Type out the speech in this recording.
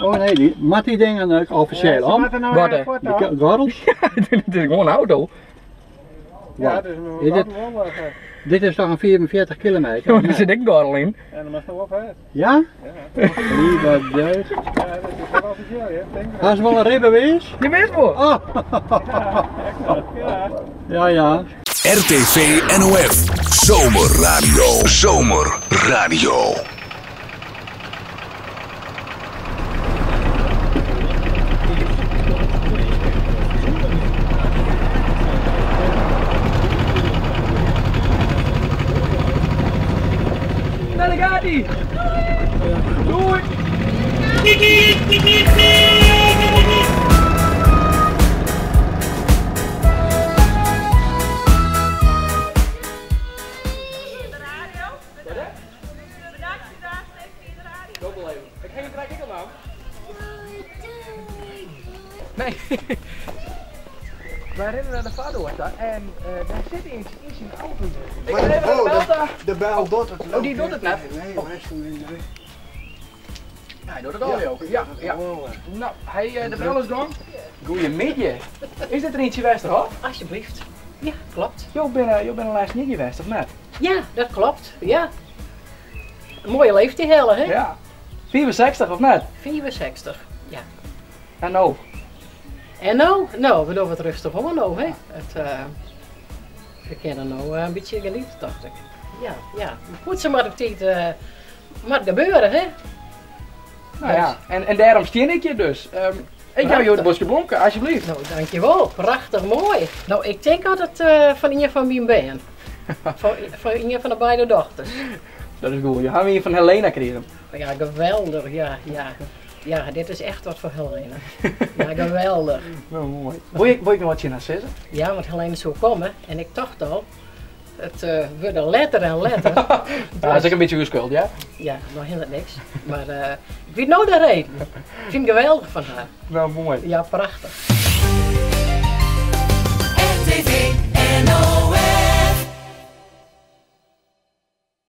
Oh nee, dy, moat dy dingen ek offisjeel om? Wat hè? De gordels? Dit is gewoan in auto. Ja, is dit, dit is toch in 45 kilometer? Der sit ek in gordel yn. En dan moatst noch wol fêst. Ja? Ja. Lieve deugd. Ja, dat is wol offisjeel, ja. Denk Hast wol in rydbewiis? Je wist wol. Oh. Ja. Ja, ja. RTV NOF. Zomerradio. Zomerradio. Nou, daar gaat ie. Doei. Ik heb het ik al nou. Nee. Wij rennen naar de Vadoor en daar zit eentje in zijn auto. Ik ben even Oh, de bel daar. De bel doet het. Oh, die doet het net. Nee, nee. Hij doet het al, joh. Ja, ja. Nou, hij, de bel is gone. Goedemiddag. Is dit er eentje Westerhof? Alsjeblieft. Ja, klopt. Jo bent een laatst niet geweest, of net? Ja, dat klopt. Ja. Een mooie leeftijd, hè? Ja. 64 of net? 64, ja. En nou? En nou? Nou, we doen wat rustig om nou, hè? We kunnen nou een beetje genieten, dacht ik. Ja, ja. Goed, ze maar op tijd maar gebeuren, hè? Nou ja, en daarom steen ik je dus. Ik jou jou de bosje blonken, alsjeblieft. Nou, dankjewel. Prachtig mooi. Nou, ik denk altijd van een van mijn ben. Van een van de beide dochters. Dat is goed. Je gaat hier van Helena krijgen. Ja, geweldig. Ja, ja. Ja, dit is echt wat voor Helena. Ja, geweldig. Nou, mooi. Wil ik nog wat je naar zeggen? Ja, want Helena zou komen en ik dacht al, het wordt letter en letter. Ja, dat is ook een beetje uw schuld, ja? Ja, nog helemaal niks. Maar ik weet nou de reden. Ik vind het geweldig van haar. Nou, mooi. Ja, prachtig.